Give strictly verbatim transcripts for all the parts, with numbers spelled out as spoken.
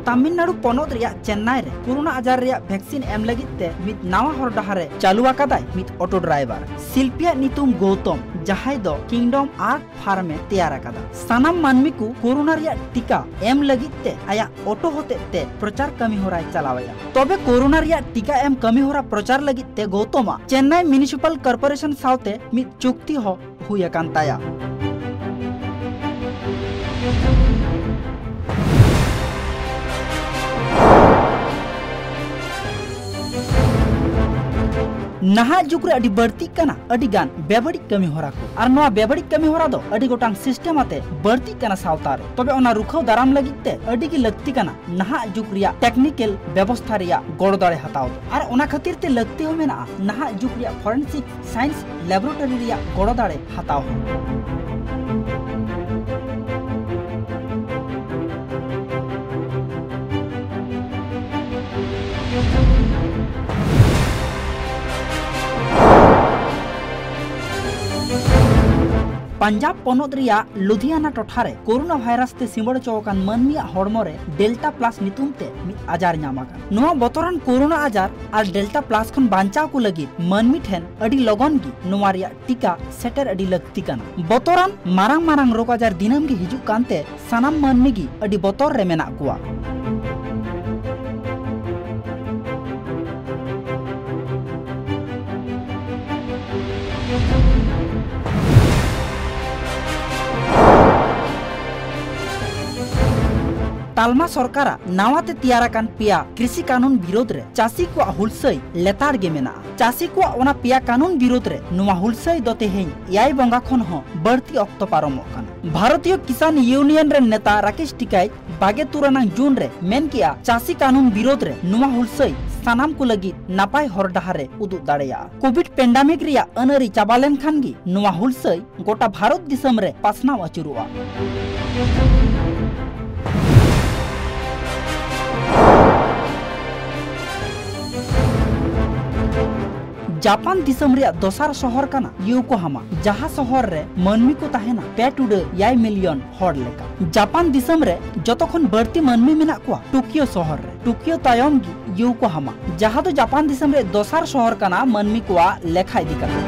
ᱛᱟᱢᱤᱞᱱᱟᱲᱩ ᱯᱚᱱᱚᱛ ᱨᱮᱭᱟᱜ ᱪᱮᱱᱱᱟᱭ ᱨᱮ ᱠᱳᱨᱳᱱᱟ ᱟᱡᱟᱨ ᱨᱮᱭᱟᱜ ᱵᱷᱮᱠᱥᱤᱱ ᱮᱢ ᱞᱟᱹᱜᱤᱫ ᱛᱮ ᱢᱤᱫ ᱱᱟᱣᱟ ᱦᱚᱨ ᱰᱟᱦᱟᱨ ᱮ ᱪᱟᱹᱞᱩ ᱟᱠᱟᱫᱟᱭ ᱢᱤᱫ ᱚᱴᱳ ᱰᱨᱟᱭᱵᱷᱟᱨ᱾ ᱥᱤᱞᱯᱤᱭᱟᱜ ᱧᱩᱛᱩᱢ ᱜᱳᱣᱛᱚᱢ, ᱡᱟᱦᱟᱸᱭ ᱫᱚ ᱠᱤᱝᱰᱚᱢ ᱟᱨᱴ ᱯᱷᱟᱨᱢ ᱮ ᱛᱮᱭᱟᱨ ᱟᱠᱟᱫᱟ᱾ ᱥᱟᱱᱟᱢ ᱢᱟᱹᱱᱢᱤ ᱠᱚ ᱠᱳᱨᱳᱱᱟ ᱨᱮᱭᱟᱜ ᱴᱤᱠᱟ ᱮᱢ ᱞᱟᱹᱜᱤᱫ ᱛᱮ ᱟᱭᱟᱜ ᱚᱴᱳ ᱦᱚᱛᱮᱡ ᱛᱮ ᱯᱨᱚᱪᱟᱨ ᱠᱟᱹᱢᱤ ᱦᱚᱨᱟᱭ ᱪᱟᱞᱟᱣᱮᱫᱼᱟ᱾ ᱛᱚᱵᱮ ᱠᱳᱨᱳᱱᱟ ᱨᱮᱭᱟᱜ ᱴᱤᱠᱟ ᱮᱢ ᱠᱟᱹᱢᱤ ᱦᱚᱨᱟ ᱯᱨᱚᱪᱟᱨ ᱞᱟᱹᱜᱤᱫ ᱛᱮ ᱜᱳᱣᱛᱚᱢᱟᱜ ᱪᱮᱱᱱᱟᱭ ᱢᱤᱭᱩᱱᱤᱥᱤᱯᱟᱞ ᱠᱚᱨᱯᱳᱨᱮᱥᱚᱱ ᱥᱟᱶᱛᱮ ᱢᱤᱫ ᱪᱩᱠᱛᱤ ᱦᱚᱸ ᱦᱩᱭ ᱟᱠᱟᱱ ᱛᱟᱭᱟ᱾ ᱱᱟᱦᱟᱜ ᱡᱩᱜᱽ ᱨᱮ ᱟᱹᱰᱤ ᱵᱟᱹᱲᱛᱤᱜ ᱠᱟᱱᱟ ᱟᱹᱰᱤ ᱜᱟᱱ ᱵᱮᱵᱟᱹᱲᱤᱡ ᱠᱟᱹᱢᱤ ᱦᱚᱨᱟ ᱠᱚ, ᱟᱨ ᱱᱚᱣᱟ ᱵᱮᱵᱟᱹᱲᱤᱡ ᱠᱟᱹᱢᱤ ᱦᱚᱨᱟ ᱫᱚ ᱟᱹᱰᱤ ᱜᱚᱴᱟᱝ ᱥᱤᱥᱴᱮᱢ ᱟᱛᱮ ᱵᱟᱹᱲᱛᱤᱜ ᱠᱟᱱᱟ ᱥᱟᱶᱛᱟ ᱨᱮ᱾ ᱛᱚᱵᱮ ᱚᱱᱟ ᱨᱩᱠᱷᱟᱹᱣ ᱫᱟᱨᱟᱢ ᱞᱟᱹᱜᱤᱫ ᱛᱮ ᱟᱹᱰᱤ ᱜᱮ ᱞᱟᱹᱠᱛᱤ ᱠᱟᱱᱟ ᱱᱟᱦᱟᱜ ᱡᱩᱜᱽ ᱨᱮᱭᱟᱜ ᱴᱮᱠᱱᱤᱠᱮᱞ ᱵᱮᱵᱚᱥᱛᱷᱟ ᱨᱮᱭᱟᱜ ᱜᱚᱲᱚ ᱫᱟᱲᱮ ᱦᱟᱛᱟᱣ ᱫᱚ, ᱟᱨ ᱚᱱᱟ ᱠᱷᱟᱹᱛᱤᱨ ᱛᱮ ᱞᱟᱹᱠᱛᱤ ᱦᱚᱸ ᱢᱮᱱᱟᱜᱼᱟ ᱱᱟᱦᱟᱜ ᱡᱩᱜᱽ ᱨᱮᱭᱟᱜ ᱯᱷᱚᱨᱮᱱᱥᱤᱠ ᱥᱟᱭᱮᱱᱥ ᱞᱮᱵᱚᱨᱮᱴᱚᱨᱤ ᱨᱮᱭᱟᱜ ᱜᱚᱲᱚ ᱫᱟᱲᱮ ᱦᱟᱛᱟᱣ ᱦᱚᱸ᱾ ᱯᱟᱧᱡᱟᱵᱽ ᱯᱚᱱᱚᱛ ᱨᱮᱭᱟᱜ ᱞᱩᱫᱷᱤᱭᱟᱱᱟ ᱴᱚᱴᱷᱟ ᱨᱮ ᱠᱳᱨᱳᱱᱟ ᱵᱷᱟᱭᱨᱟᱥ ᱛᱮ ᱥᱤᱸᱵᱟᱹᱲ ᱦᱚᱪᱚ ᱟᱠᱟᱱ ᱢᱟᱹᱱᱢᱤᱭᱟᱜ ᱦᱚᱲᱢᱚ ᱨᱮ ᱰᱮᱞᱴᱟ ᱯᱞᱟᱥ ᱧᱩᱛᱩᱢ ᱛᱮ ᱢᱤᱫ ᱟᱡᱟᱨ ᱧᱟᱢ ᱟᱠᱟᱱᱟ᱾ ᱱᱚᱣᱟ ᱵᱚᱛᱚᱨᱟᱱ ᱠᱳᱨᱳᱱᱟ ᱟᱡᱟᱨ ᱟᱨ ᱰᱮᱞᱴᱟ ᱯᱞᱟᱥ ᱠᱷᱚᱱ ᱵᱟᱧᱪᱟᱣ ᱠᱚ ᱞᱟᱹᱜᱤᱫ ᱢᱟᱹᱱᱢᱤ ᱴᱷᱮᱱ ᱟᱹᱰᱤ ᱞᱚᱜᱚᱱ ᱜᱮ ᱱᱚᱣᱟ ᱨᱮᱭᱟᱜ ᱴᱤᱠᱟ ᱥᱮᱴᱮᱨ ᱟᱹᱰᱤ ᱞᱟᱹᱠᱛᱤ ᱠᱟᱱᱟ᱾ ᱵᱚᱛᱚᱨᱟᱱ ᱢᱟᱨᱟᱝ ᱢᱟᱨᱟᱝ ᱨᱳᱜᱽ ᱟᱡᱟᱨ ᱫᱤᱱᱟᱹᱢ ᱜᱮ ᱦᱤᱡᱩᱜ ᱠᱟᱱᱛᱮ ᱥᱟᱱᱟᱢ ᱢᱟᱹᱱᱢᱤ ᱜᱮ ᱟᱹᱰᱤ ᱵᱚᱛᱚᱨ ᱨᱮ ᱢᱮᱱᱟᱜ ᱠᱚᱣᱟ᱾ ᱛᱟᱞᱢᱟ ᱥᱚᱨᱠᱟᱨᱟᱜ ᱱᱟᱣᱟ ᱛᱮ ᱛᱮᱭᱟᱨ ᱟᱠᱟᱱ ᱯᱮᱭᱟ ᱠᱨᱤᱥᱤ ᱠᱟᱹᱱᱩᱱ ᱵᱤᱨᱳᱫᱷ ᱨᱮ ᱪᱟᱹᱥᱤ ᱠᱚᱣᱟᱜ ᱦᱩᱞᱥᱟᱹᱭ ᱞᱮᱛᱟᱲ ᱜᱮ ᱢᱮᱱᱟᱜᱼᱟ᱾ ᱪᱟᱹᱥᱤ ᱠᱚᱣᱟᱜ ᱚᱱᱟ ᱯᱮᱭᱟ ᱠᱟᱹᱱᱩᱱ ᱵᱤᱨᱳᱫᱷ ᱨᱮ ᱱᱚᱣᱟ ᱦᱩᱞᱥᱟᱹᱭ ᱫᱚ ᱛᱮᱦᱮᱧ ᱮᱭᱟᱭ ᱵᱚᱸᱜᱟ ᱠᱷᱚᱱ ᱦᱚᱸ ᱵᱟᱹᱲᱛᱤ ᱚᱠᱛᱚ ᱯᱟᱨᱚᱢᱚᱜ ᱠᱟᱱᱟ᱾ ᱵᱷᱟᱨᱚᱛᱤᱭᱚ ᱠᱤᱥᱟᱱ ᱤᱭᱩᱱᱤᱭᱚᱱ ᱨᱮᱱ ᱱᱮᱛᱟ ᱨᱟᱠᱮᱥ ᱴᱤᱠᱟᱭᱤᱡ ᱵᱟᱜᱮ ᱛᱩᱨ ᱟᱱᱟᱝ ᱡᱩᱱ ᱨᱮ ᱢᱮᱱ ᱠᱮᱜᱼᱟ, ᱪᱟᱹᱥᱤ ᱠᱟᱹᱱᱩᱱ ᱵᱤᱨᱳᱫᱷ ᱨᱮ ᱱᱚᱣᱟ ᱦᱩᱞᱥᱟᱹᱭ ᱥᱟᱱᱟᱢ ᱠᱚ ᱞᱟᱹᱜᱤᱫ ᱱᱟᱯᱟᱭ ᱦᱚᱨ ᱰᱟᱦᱟᱨ ᱮ ᱩᱫᱩᱜ ᱫᱟᱲᱮᱭᱟᱜᱼᱟ᱾ ᱠᱳᱵᱷᱤᱰ ᱯᱮᱱᱰᱟᱢᱤᱠ ᱨᱮᱭᱟᱜ ᱟᱹᱱᱟᱹᱨᱤ ᱪᱟᱵᱟ ᱞᱮᱱᱠᱷᱟᱱ ᱜᱮ ᱱᱚᱣᱟ ᱦᱩᱞᱥᱟᱹᱭ ᱜᱚᱴᱟ ᱵᱷᱟᱨᱚᱛ ᱫᱤᱥᱚᱢ ᱨᱮ ᱯᱟᱥᱱᱟᱣ ᱟᱹᱪᱩᱨᱚᱜᱼᱟ᱾ ᱡᱟᱯᱟᱱ ᱫᱤᱥᱚᱢ ᱨᱮᱭᱟᱜ ᱫᱚᱥᱟᱨ ᱥᱚᱦᱚᱨ ᱠᱟᱱᱟ ᱭᱳᱠᱳᱦᱟᱢᱟ, ᱡᱟᱦᱟᱸ ᱥᱚᱦᱚᱨ ᱨᱮ ᱢᱟᱹᱱᱢᱤ ᱠᱚ ᱛᱟᱦᱮᱱᱟ ᱯᱮ ᱴᱩᱰᱟᱹ ᱮᱭᱟᱭ ᱢᱤᱞᱤᱭᱚᱱ ᱦᱚᱲ ᱞᱮᱠᱟ᱾ ᱡᱟᱯᱟᱱ ᱫᱤᱥᱚᱢ ᱨᱮ ᱡᱚᱛᱚ ᱠᱷᱚᱱ ᱵᱟᱹᱲᱛᱤ ᱢᱟᱹᱱᱢᱤ ᱢᱮᱱᱟᱜ ᱠᱚᱣᱟ ᱴᱳᱠᱤᱭᱳ ᱥᱚᱦᱚᱨ ᱨᱮ, ᱴᱳᱠᱤᱭᱳ ᱛᱟᱭᱚᱢ ᱜᱮ ᱭᱳᱠᱳᱦᱟᱢᱟ, ᱡᱟᱦᱟᱸ ᱫᱚ ᱡᱟᱯᱟᱱ ᱫᱤᱥᱚᱢ ᱨᱮ ᱫᱚᱥᱟᱨ ᱥᱚᱦᱚᱨ ᱠᱟᱱᱟ ᱢᱟᱹᱱᱢᱤ ᱠᱚᱣᱟᱜ ᱞᱮᱠᱷᱟ ᱤᱫᱤ ᱠᱟᱛᱮ᱾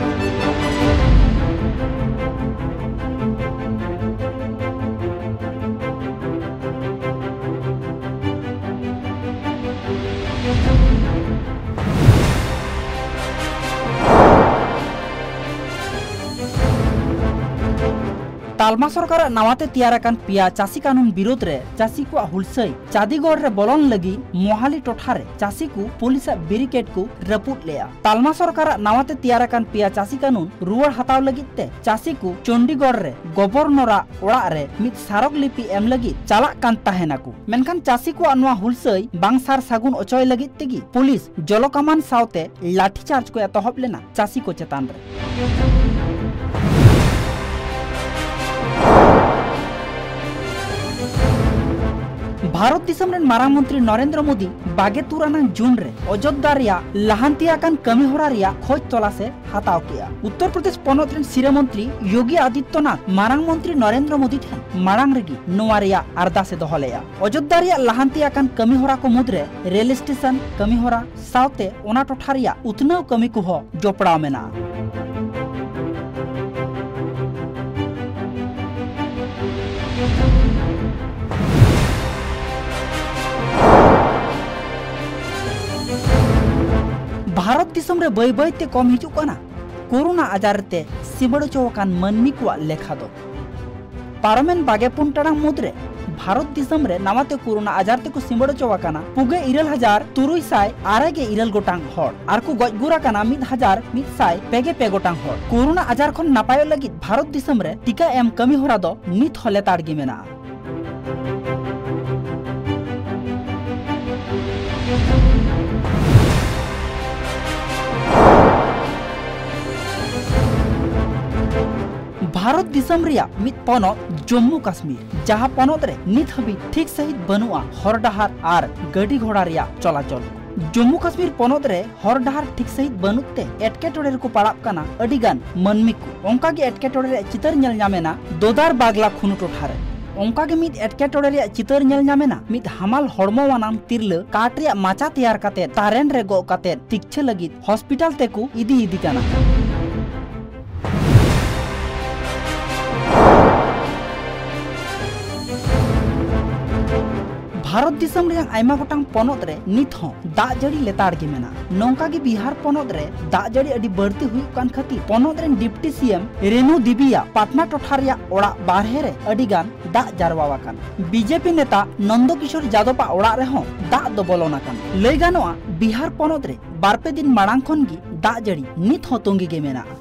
ᱛᱟᱞᱢᱟ ᱥᱚᱨᱠᱟᱨᱟᱜ ᱱᱟᱣᱟᱛᱮ ᱛᱮᱭᱟᱨ ᱟᱠᱟᱱ ᱯᱮᱭᱟ ᱪᱟᱹᱥᱤ ᱠᱟᱹᱱᱩᱱ ᱵᱤᱨᱳᱫᱷ ᱨᱮ ᱪᱟᱹᱥᱤ ᱠᱚᱣᱟᱜ ᱦᱩᱞᱥᱟᱹᱭ ᱪᱟᱸᱫᱤᱜᱚᱲ ᱨᱮ ᱵᱚᱞᱚᱱ ᱞᱟᱹᱜᱤᱫ ᱢᱚᱦᱟᱞᱤ ᱴᱚᱴᱷᱟ ᱨᱮ ᱪᱟᱹᱥᱤ ᱠᱚ ᱯᱩᱞᱤᱥᱟᱜ ᱵᱮᱨᱤᱠᱮᱰ ᱠᱚ ᱨᱟᱹᱯᱩᱫ ᱞᱮᱫᱼᱟ᱾ ᱛᱟᱞᱢᱟ ᱥᱚᱨᱠᱟᱨᱟᱜ ᱱᱟᱣᱟᱛᱮ ᱛᱮᱭᱟᱨ ᱟᱠᱟᱱ ᱯᱮᱭᱟ ᱪᱟᱹᱥᱤ ᱠᱟᱹᱱᱩᱱ ᱨᱩᱣᱟᱹᱲ ᱦᱟᱛᱟᱣ ᱞᱟᱹᱜᱤᱫ ᱛᱮ ᱪᱟᱹᱥᱤ ᱠᱚ ᱪᱚᱱᱰᱤᱜᱚᱲ ᱨᱮ ᱜᱚᱵᱚᱨᱱᱚᱨᱟᱜ ᱚᱲᱟᱜ ᱨᱮ ᱢᱤᱫ ᱥᱟᱨᱚᱠ ᱞᱤᱯᱤ ᱮᱢ ᱞᱟᱹᱜᱤᱫ ᱪᱟᱞᱟᱜ ᱠᱟᱱ ᱛᱟᱦᱮᱱᱟᱠᱚ᱾ ᱢᱮᱱᱠᱷᱟᱱ ᱪᱟᱹᱥᱤ ᱠᱚᱣᱟᱜ ᱱᱚᱣᱟ ᱦᱩᱞᱥᱟᱹᱭ ᱵᱟᱝ ᱥᱟᱨ ᱥᱟᱹᱜᱩᱱ ᱚᱪᱚᱭ ᱞᱟᱹᱜᱤᱫ ᱛᱮᱜᱮ ᱯᱩᱞᱤᱥ ᱡᱚᱞᱚ ᱠᱟᱢᱟᱱ ᱥᱟᱶᱛᱮ ᱞᱟᱴᱷᱤ ᱪᱟᱨᱡᱽ ᱠᱚ ᱮᱛᱚᱦᱚᱵ ᱞᱮᱱᱟ ᱪᱟᱹᱥᱤ ᱠᱚ ᱪᱮᱛᱟᱱ ᱨᱮ᱾ ᱵᱷᱟᱨᱚᱛ ᱫᱤᱥᱚᱢ ᱨᱮᱱ ᱢᱟᱨᱟᱝ ᱢᱚᱱᱛᱨᱤ ᱱᱚᱨᱮᱱᱫᱨᱚ ᱢᱳᱫᱤ ᱵᱟᱜᱮ ᱛᱩᱨ ᱟᱱᱟᱝ ᱡᱩᱱ ᱨᱮ ᱚᱡᱳᱫᱽᱫᱷᱟ ᱨᱮᱭᱟᱜ ᱞᱟᱦᱟᱱᱛᱤ ᱟᱠᱟᱱ ᱠᱟᱹᱢᱤ ᱦᱚᱨᱟ ᱨᱮᱭᱟᱜ ᱠᱷᱚᱡᱽ ᱛᱚᱞᱟᱥ ᱮ ᱦᱟᱛᱟᱣ ᱠᱮᱫᱼᱟ᱾ ᱩᱛᱛᱚᱨ ᱯᱨᱚᱫᱮᱥ ᱯᱚᱱᱚᱛ ᱨᱮᱱ ᱥᱤᱨᱟᱹ ᱢᱚᱱᱛᱨᱤ ᱭᱳᱜᱤ ᱟᱫᱤᱛᱭᱚᱱᱟᱛᱷ ᱢᱟᱨᱟᱝ ᱢᱚᱱᱛᱨᱤ ᱱᱚᱨᱮᱱᱫᱨᱚ ᱢᱳᱫᱤ ᱴᱷᱮᱱ ᱢᱟᱲᱟᱝ ᱨᱮᱜᱮ ᱱᱚᱣᱟ ᱨᱮᱭᱟᱜ ᱟᱨᱫᱟᱥ ᱮ ᱫᱚᱦᱚ ᱞᱮᱫᱼᱟ᱾ ᱚᱡᱳᱫᱽᱫᱷᱟ ᱨᱮᱭᱟᱜ ᱞᱟᱦᱟᱱᱛᱤ ᱟᱠᱟᱱ ᱠᱟᱹᱢᱤ ᱦᱚᱨᱟ ᱠᱚ ᱢᱩᱫᱽᱨᱮ ᱨᱮᱞ ᱥᱴᱮᱥᱚᱱ ᱠᱟᱹᱢᱤ ᱦᱚᱨᱟ ᱥᱟᱶᱛᱮ ᱚᱱᱟ ᱴᱚᱴᱷᱟ ᱨᱮᱭᱟᱜ ᱩᱛᱱᱟᱹᱣ ᱠᱟᱹᱢᱤ ᱠᱚᱦᱚᱸ ᱡᱚᱯᱲᱟᱣ ᱢᱮᱱᱟᱜᱼᱟ᱾ ᱵᱷᱟᱨᱚᱛ ᱫᱤᱥᱚᱢ ᱨᱮ ᱵᱟᱹᱭ ᱵᱟᱹᱭ ᱛᱮ ᱠᱚᱢ ᱦᱤᱡᱩᱜ ᱠᱟᱱᱟ ᱠᱳᱨᱳᱱᱟ ᱟᱡᱟᱨ ᱛᱮ ᱥᱤᱢᱟᱹᱲ ᱦᱚᱪᱚ ᱟᱠᱟᱱ ᱢᱟᱹᱱᱢᱤ ᱠᱚᱣᱟᱜ ᱞᱮᱠᱷᱟ ᱫᱚ᱾ ᱯᱟᱨᱚᱢᱮᱱ ᱵᱟᱜᱮ ᱯᱩᱱ ᱴᱟᱲᱟᱝ ᱢᱩᱫᱽᱨᱮ ᱵᱷᱟᱨᱚᱛ ᱫᱤᱥᱚᱢ ᱨᱮ ᱱᱟᱣᱟᱛᱮ ᱠᱳᱨᱳᱱᱟ ᱟᱡᱟᱨ ᱛᱮᱠᱚ ᱥᱤᱢᱟᱹᱲ ᱦᱚᱪᱚ ᱟᱠᱟᱱᱟ ᱯᱩᱜᱮ ᱤᱨᱟᱹᱞ ᱦᱟᱡᱟᱨ ᱛᱩᱨᱩᱭ ᱥᱟᱭ ᱟᱨᱮ ᱜᱮ ᱤᱨᱟᱹᱞ ᱜᱚᱴᱟᱝ ᱦᱚᱲ ᱟᱨ ᱠᱚ ᱜᱚᱡ ᱜᱩᱨ ᱟᱠᱟᱱᱟ ᱢᱤᱫ ᱦᱟᱡᱟᱨ ᱢᱤᱫ ᱥᱟᱭ ᱯᱮ ᱜᱮ ᱯᱮ ᱜᱚᱴᱟᱝ ᱦᱚᱲ᱾ ᱠᱳᱨᱳᱱᱟ ᱟᱡᱟᱨ ᱠᱷᱚᱱ ᱱᱟᱯᱟᱭᱚᱜ ᱞᱟᱹᱜᱤᱫ ᱵᱷᱟᱨᱚᱛ ᱫᱤᱥᱚᱢ ᱨᱮ ᱴᱤᱠᱟ ᱮᱢ ᱠᱟᱹᱢᱤ ᱦᱚᱨᱟ ᱫᱚ ᱱᱤᱛ ᱦᱚᱸ ᱞᱮᱛᱟᱲ ᱜᱮ ᱢᱮᱱᱟᱜᱼᱟ᱾ ᱵᱷᱟᱨᱚᱛ ᱫᱤᱥᱚᱢ ᱨᱮᱭᱟᱜ ᱢᱤᱫ ᱯᱚᱱᱚᱛ ᱡᱚᱢᱢᱩ ᱠᱟᱥᱢᱤᱨ, ᱡᱟᱦᱟᱸ ᱯᱚᱱᱚᱛ ᱨᱮ ᱱᱤᱛ ᱦᱟᱹᱵᱤᱡ ᱴᱷᱤᱠ ᱥᱟᱹᱦᱤᱡ ᱵᱟᱹᱱᱩᱜᱼᱟ ᱦᱚᱨ ᱰᱟᱦᱟᱨ ᱟᱨ ᱜᱟᱹᱰᱤ ᱜᱷᱚᱲᱟ ᱨᱮᱭᱟᱜ ᱪᱚᱞᱟᱪᱚᱞ᱾ ᱡᱚᱢᱢᱩ ᱠᱟᱥᱢᱤᱨ ᱯᱚᱱᱚᱛ ᱨᱮ ᱦᱚᱨ ᱰᱟᱦᱟᱨ ᱴᱷᱤᱠ ᱥᱟᱹᱦᱤᱡ ᱵᱟᱹᱱᱩᱜ ᱛᱮ ᱮᱴᱠᱮᱴᱚᱬᱮ ᱨᱮᱠᱚ ᱯᱟᱲᱟᱜ ᱠᱟᱱᱟ ᱟᱹᱰᱤ ᱜᱟᱱ ᱢᱟᱹᱱᱢᱤ ᱠᱚ᱾ ᱚᱱᱠᱟ ᱜᱮ ᱮᱴᱠᱮᱴᱚᱬᱮ ᱨᱮᱭᱟᱜ ᱪᱤᱛᱟᱹᱨ ᱧᱮᱞ ᱧᱟᱢ ᱮᱱᱟ ᱫᱚᱫᱟᱨ ᱵᱟᱜᱽᱞᱟ ᱠᱷᱩᱱᱩ ᱴᱚᱴᱷᱟ ᱨᱮ᱾ ᱚᱱᱠᱟ ᱜᱮ ᱢᱤᱫ ᱮᱴᱠᱮᱴᱚᱬᱮ ᱨᱮᱭᱟᱜ ᱪᱤᱛᱟᱹᱨ ᱧᱮᱞ ᱧᱟᱢ ᱮᱱᱟ ᱢᱤᱫ ᱦᱟᱢᱟᱞ ᱦᱚᱲᱢᱚ ᱟᱱᱟᱱ ᱛᱤᱨᱞᱟᱹ ᱠᱟᱴ ᱨᱮᱭᱟᱜ ᱢᱟᱪᱟ ᱛᱮᱭᱟᱨ ᱠᱟᱛᱮ ᱛᱟᱨᱮᱱ ᱨᱮ ᱜᱚᱜ ᱠᱟᱛᱮ ᱛᱤᱠᱪᱷᱟᱹ ᱞᱟᱹᱜᱤᱫ ᱦᱚᱥᱯᱤᱴᱟᱞ ᱛᱮᱠᱚ ᱤᱫᱤᱭᱮᱫᱮ ᱠᱟᱱᱟ᱾ ᱵᱷᱟᱨᱚᱛ ᱫᱤᱥᱚᱢ ᱨᱮᱭᱟᱜ ᱟᱭᱢᱟ ᱜᱚᱴᱟᱝ ᱯᱚᱱᱚᱛ ᱨᱮ ᱱᱤᱛ ᱦᱚᱸ ᱫᱟᱜ ᱡᱟᱹᱲᱤ ᱞᱮᱛᱟᱲ ᱜᱮ ᱢᱮᱱᱟᱜᱼᱟ᱾ ᱱᱚᱝᱠᱟ ᱜᱮ ᱵᱤᱦᱟᱨ ᱯᱚᱱᱚᱛ ᱨᱮ ᱫᱟᱜ ᱡᱟᱹᱲᱤ ᱟᱹᱰᱤ ᱵᱟᱹᱲᱛᱤ ᱦᱩᱭᱩᱜ ᱠᱟᱱ ᱠᱷᱟᱹᱛᱤᱨ ᱯᱚᱱᱚᱛ ᱨᱮᱱ ᱰᱤᱯᱴᱤ ᱥᱤ ᱮᱢ ᱨᱮᱱᱩ ᱫᱮᱵᱤᱭᱟᱜ ᱯᱟᱴᱱᱟ ᱴᱚᱴᱷᱟ ᱨᱮᱭᱟᱜ ᱚᱲᱟᱜ ᱵᱟᱨᱦᱮ ᱨᱮ ᱟᱹᱰᱤ ᱜᱟᱱ ᱫᱟᱜ ᱡᱟᱨᱣᱟ ᱟᱠᱟᱱᱟ᱾ ᱵᱤ ᱡᱮ ᱯᱤ ᱱᱮᱛᱟ ᱱᱚᱱᱫᱚ ᱠᱤᱥᱳᱨ ᱡᱟᱫᱚᱵᱟᱜ ᱚᱲᱟᱜ ᱨᱮᱦᱚᱸ ᱫᱟᱜ ᱫᱚ ᱵᱚᱞᱚᱱ ᱟᱠᱟᱱᱟ᱾ ᱞᱟᱹᱭ ᱜᱟᱱᱚᱜᱼᱟ, ᱵᱤᱦᱟᱨ ᱯᱚᱱᱚᱛ ᱨᱮ ᱵᱟᱨ ᱯᱮ ᱫᱤᱱ ᱢᱟᱲᱟᱝ ᱠᱷᱚᱱ ᱜᱮ ᱫᱟᱜ ᱡᱟᱹᱲᱤ ᱱᱤᱛ ᱦᱚᱸ ᱛᱚᱸᱜᱮ ᱜᱮ ᱢᱮᱱᱟᱜᱼᱟ᱾